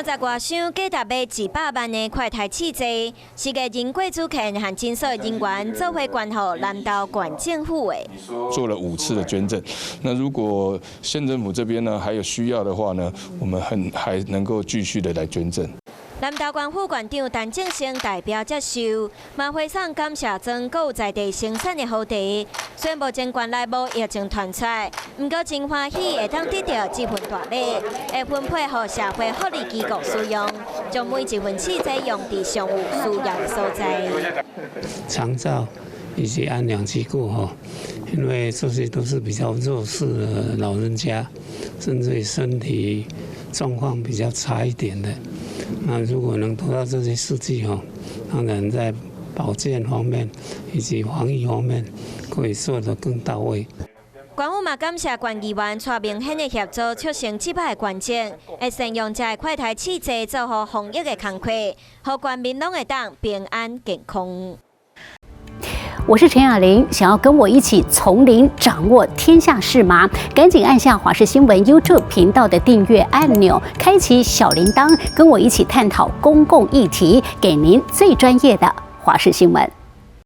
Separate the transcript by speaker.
Speaker 1: 30外箱價值欲100萬的快篩試劑，是藝人郭子乾和診所人員做伙捐予南投縣政府的。
Speaker 2: 做了五次的捐贈，那如果縣政府這邊呢還有需要的話呢，我們很還能夠繼續的來捐贈。
Speaker 1: 南投縣副縣長陳正生代表接受，嘛回送感謝狀，閣有在地生產的好茶。雖然目前縣內無疫情傳出來，毋過真歡喜會當得著這份大禮，會分配予社會福利機構使用，將每一份試劑用佇上有需要的所在。
Speaker 3: 長照以及安養機構哈，因為這些都是比較弱勢的老人家，甚至於身體狀況比較差一點的。那如果能得到這些試劑吼，當然在保健方面以及防疫方面可以做得更到位。
Speaker 1: 縣府嘛感謝縣議員蔡明憲的協助，促成這擺的捐贈，會善用這个快篩試劑做好防疫的工課，予縣民攏會當平安健康。
Speaker 4: 我是陳雅玲，想要跟我一起從零掌握天下事嗎？趕緊按下華視新聞 YouTube 頻道的訂閱按鈕，開啟小鈴鐺，跟我一起探討公共議題，給您最專業的華視新聞。